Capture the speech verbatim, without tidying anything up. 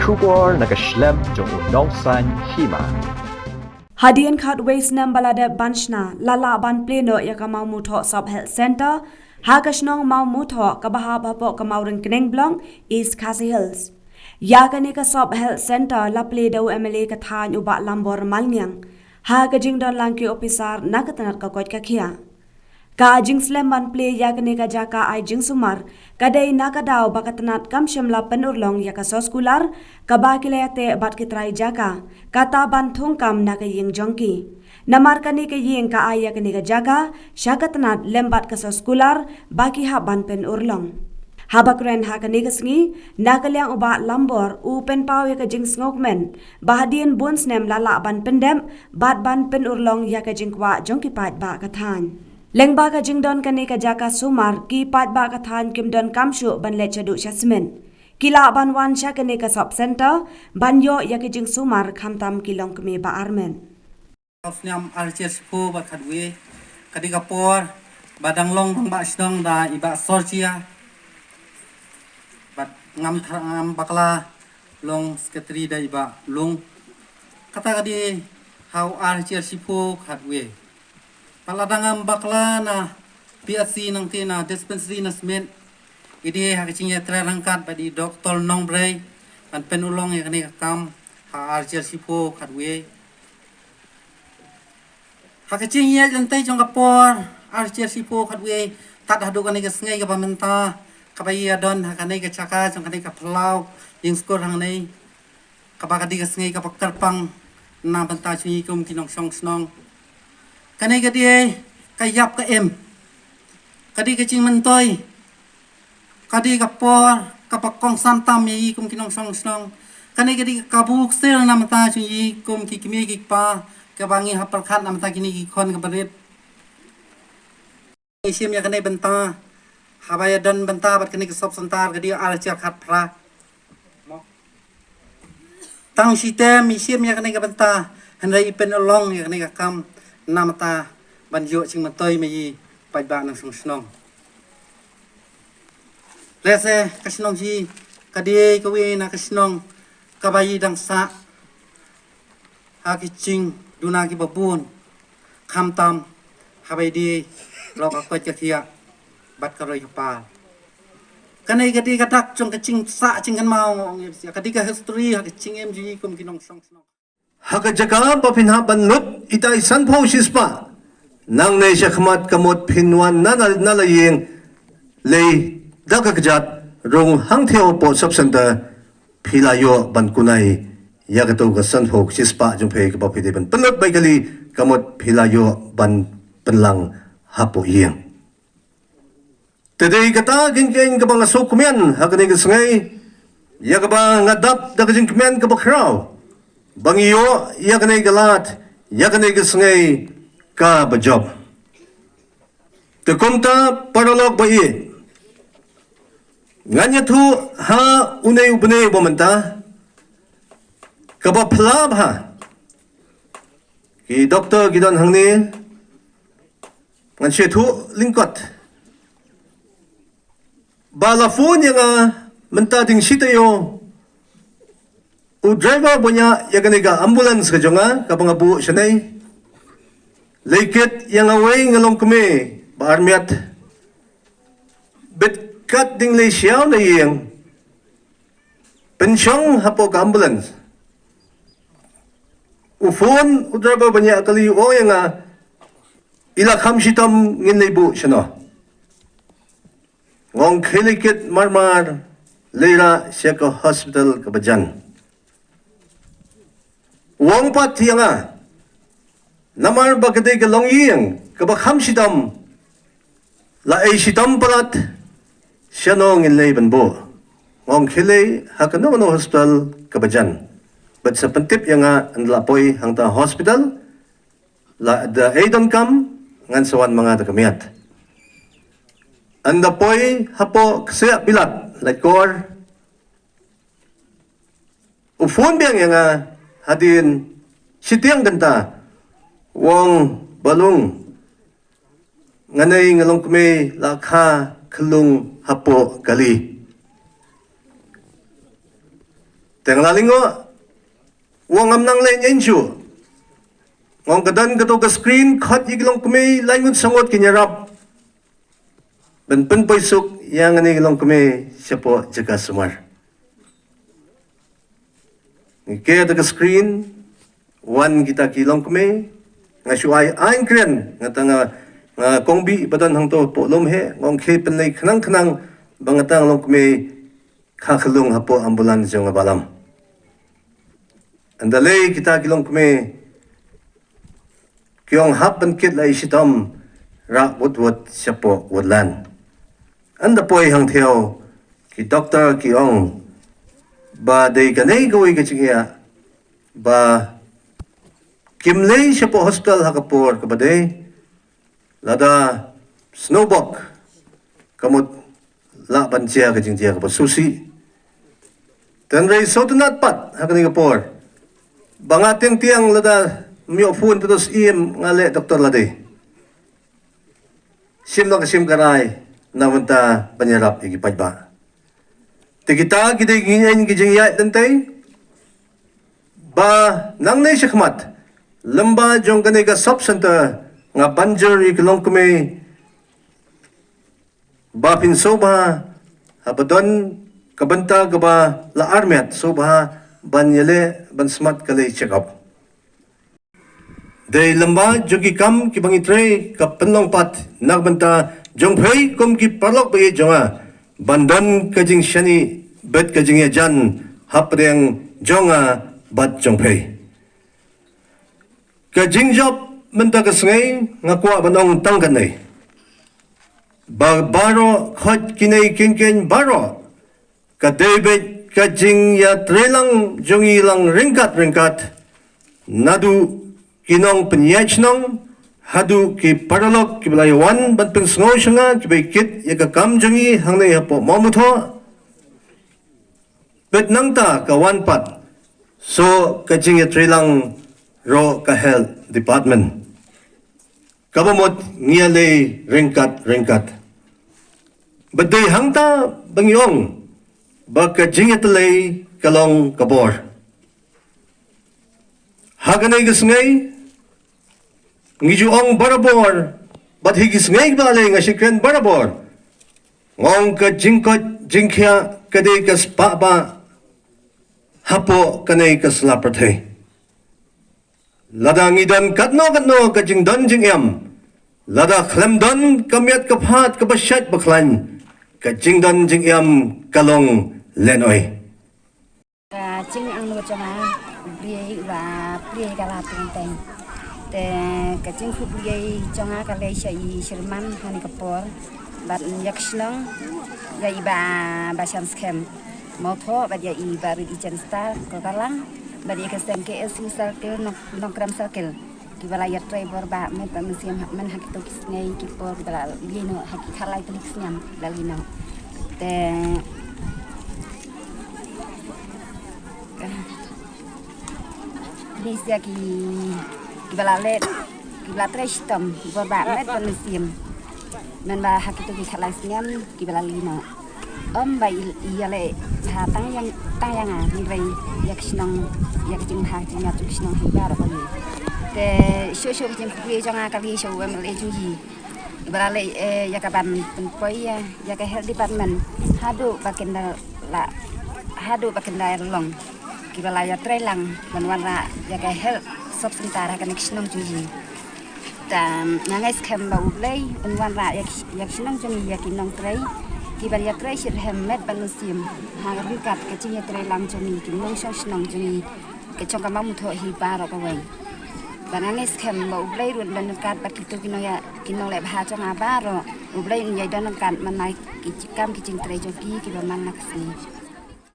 Khubor na ka shlem jong u nongsan hima. Hadien khatwei snem ba la dep ban shna, la lah ban plie noh ïa ka Mawmuthoh Sub Health Centre ha ka shnong Mawmuthoh kaba hap hapoh ka Mawryngkneng Block, East Khasi Hills. Ïa kane ka Sub Health Centre la plie da u M L A ka thaiñ u Bah Lambor Malniang ha ka jingdon lang ki ophisar na ka tnat ka koit ka khiah. Ka jingslem ban plie ïa kane ka jaka ai jingsumar ka dei na ka daw ba ka tnat kam shym la pynurlong ïa ka soskular kaba ki la ïateh bad ki trai jaka, kata ban thung kam na ka ïing jong ki. Namar kane ka ïing ka ai ïa kane ka jaka sha ka tnat lem bad ka soskular ba ki hap ban pynurlong. Haba kren ha kane ka sngi, na ka liang u Bah Lambor u pynpaw ïa ka jingsngewkmen ba hadien bun snem la lah ban pyndep bad ban pynurlong ïa ka jingkwah jong ki paidbah ka thaiñ. Lyngba ka jingdon kane ka jaka sumar, ki paidbah ka thaiñ kim donkam shuh ban leit shaduh sha smet. Ki lah ban wan sha kane ka Sub Centre ban ïoh ïa ka jingsumar, khamtam ki longkmie ba armet. Snem ar hajar shiphew bad khatwei, ka dei ka por ba dang long rangbah shnong da i Bah Sorjia, bad ngam thar ngam bakla long secretary da i Bah Lung. Kata ka dei ha u ar hajar shiphew khatwei. Bad la dang ngam bakla na P H C nangta na dispensary na smet, i dei ha ka jingïatrei ryngkat bad i Doktor Nongbrei ban pynurlong ïa kane ka kam ha ar hajar shiphew khatwei. Ha ka jingïaid lynti jong ka por ar hajar shiphew khatwei tad haduh kane ka sngi kaba mynta, kaba ïadon ha kane ka jaka jong kane ka phyllaw ïing skur hangne, kaba ka dei ka sngi kaba kyrpang na bynta jong ngi kum ki nongshong shnong. Kane ka dei ka ïap ka im, ka dei ka jingmyntoi, ka dei ka por kaba kongsan tam ïa ngi kum ki nongshong shnong. Kane ka dei ka kabu ksiar na bynta jong ngi kum ki kmie ki kpa, kaba ngi hap pyrkhat na bynta kine ki khun kiba rit. Ngi shim ïa kane bynta haba ïadon bynta bad kane ka Sub Centre ka dei ar hajar khatphra. Tang shitem i shim ïa kane ka bynta, hynrei i pynurlong ïa kane ka kam na bynta ban ïoh jingmyntoi ma i paidbah nongshong shnong. Lehse ka shnong hi ka dei kawei na ka shnong kaba i dang sah ha ki jingduna kiba bun, khamtam haba i dei lok ka koit ka khiah bad ka roi ka par. Kane ka dei ka dak jong ka jingsah jingkynmaw, ka dei ka history ha ka jingim jong ngi kum ki nongshong shnong. Ha ka jaka ba phin hap ban lut ita i sanphew shispah, nangne shakhmat ka mut phin wan na na la ïing lei da ka kjat rung hangthie hapoh Sub Centre, phi la ïoh ban kunai ïa katu ka sanphew shispah jong phi kaba phi dei ban pynlut bai kali, ka mut phi la ïoh ban pynlang hapoh ïing. Te dei kata ka jingkren kaba nga sngewkmen ha kane ka sngi, ïa kaba nga dap da ka jingkmen kaba khraw ba ngi ïoh ïa kane ka lad ïa kane ka sngi kaba jop. Te kumta paralok ba ïeit, ngan ïathuh ha une u bneng ba mynta kaba phylla bha. Ki doktor ki don hangne, ngan shu ïathuh lyngkot ba la phone ïa nga mynta ding shi taïew u driver ba ñiah ïa kane ka ambulance ka jong nga kaba nga buh shane. Leit kit ïa nga wei nga longkmie ba armiat, bit kat ding leit sha na ïing, pynshong hapoh ka ambulance. U phone u driver ba ñiah kali u ong ïa nga, i la kham shitom, ngin leit buh shano. Nga ong khie leit kit marmar, leit rah sha ka hospital kaba jan. U ong pat ïa nga, namar ba ka dei ka longïing kaba kham shitom, la ei shitom palat, shano ngin leit ban buh. Nga ong khie leit ha kano kano hospital kaba jan. Bad sa pyntip ïa nga, ynda la poi hangta hospital, lada ei donkam, ngan sa wan ma nga da ka miat. Ynda poi hapoh ksiah bilat, laitkor, u phone biang ïa nga hadien shiteng kynta, u ong, Bah Lung, ngan ei nga longkmie la kha khyllung hapoh kali. Te nga la lyngngoh, u ong ngam nang leh ïa ïing shuh. Nga ong ka don kato ka screen, khot ïa ki longkmie, laingut sangot kin ïarap ban pynpoi suk ïa ngane ki longkmie shapoh jaka sumar. Ngi kiew da ka screen, wan kita ki longkmie, nga shu ai, ai kren, nga tang nga, nga kong bih ba don hangto poh lum he, nga ong khie pynleit khnang khnang, ba nga tang longkmie, kha khyllung hapoh ambulance jong nga balam. Ynda leit kita ki longkmie, ki ong hap ban kit la i shitom, rah wut wut shapoh Woodland. Ynda poi hangthiaw, ki doktor ki ong, ba dei kane kawei ka jingeh, ba kim leit shapoh hospital ha ka por kaba dei, lada snowbok, ka mut lah ban jia ka jingjia kaba sngewsih. Hynrei sngewtynnat pat ha kane ka por, ba nga tieng tieng lada ym ïoh phone te to siem nga leh doktor lade. Shim la ka shim ka rai, na bynta ban ïarap ïa ki paidbah. Te kita ki dei ki ngin ki jingïaid lynti, ba nangne shakhmat, lyngba jong kane ka sub center, nga ban jur ïa ki longkmie, ba phin sngewbha, haba don ka bynta kaba la armet, sngewbha ban ïaleh, ban smat ka leit check up. Dei lyngba jong ki kam kiba ngi trei ka pynlong pat na ka bynta jong phi kum ki paralok ba ïeit jong nga, ban don ka jingshaniah bad ka jingïajan hapdeng jong nga bad jong phi. Ka jingjop mynta ka sngi nga kwah ban ong tang kane, ba baroh, khot kine kiei kiei baroh, ka dei beit ka jingïatreilang jong ngi lang ryngkat ryngkat, naduh ki nongpynïaid shnong haduh ki paralok kiba la ïawan ban pynsngew sha nga, kiba ïakit ïa ka kam jong ngi hangne hapoh Mawmuthoh. Bad nangta ka wan pat, so ka jingïatreilang ruh ka health department, kaba mut ngi ïaleh ryngkat ryngkat. Bad dei hangta ba ngi ong ba ka jingïatreilang ka long ka bor. Ha kane ka sngi, ngi ju ong barabor, bad hi ki sngi ba lei nga shu kren barabor, nga ong ka jingkoit jingkhiah ka dei ka spah bah hapoh kane ka sla pyrthei. Lada ngi don katno katno ka jingdon jingem, lada khlem don ka miat ka phad kaba shait ba khlaiñ, ka jingdon jingem ka long lehnoh. Ka jingangnud jong nga, U Blei uba plie ka la teng teng. Te ka jingkhublei jong nga ka leit sha i Sherman ha kane ka por, bad ïa ka shnong, ïa i Bah, Bah Shan Skhem Mawthoh, bad ïa i Bah Rit Ijen Star Kokarlang, bad ïa ka seng K S U Circle, Nong, Nongkrem Circle. Kiba la ïatrei bor ba met bad mynsiem ha, myn ha kito ki sngi ki por kiba la leit noh, ha ki khatlai tylli ki snem la leit noh. Te khublei ïa ki, kiba la leit, kiba la trei shitom bor ba met bad mynsiem. Mynba ha kito ki khatlai snem kiba la leit noh. Ym ba i, i ïaleh bha tang ïa, tang ïa nga, hynrei ïa ka shnong, ïa ka jingbha jingïap jong ka shnong hi baroh kawei. Te shuh shuh ka jingkhublei jong nga ka leit sha u M L A jong ngi, iba la leh, eh, ïa ka ban pynpoi ïa, ïa ka health department haduh ba kin da la, haduh ba kin da long, kiba la ïatrei lang ban wanrah ïa ka health sub center ha kane ka shnong jong ngi. Te nga ngeit skhem ba U Blei un wanrah ïa ki, ïa ki shnong jong ngi, ïa ki nongtrei, kiban ïatrei shitrhem met bad mynsiem ha ryngkat ka jingïatrei lang jong ngi ki nongshong shnong jong ngi ka jong ka Mawmuthoh hi baroh kawei. Bad nga ngeit skhem ba U Blei ruh un don ryngkat bad kito ki nongïa, ki nongleh bha jong nga baroh. U Blei un ïai don ryngkat man la ki kam ki jingtrei jong ki kiba man la ka sngi.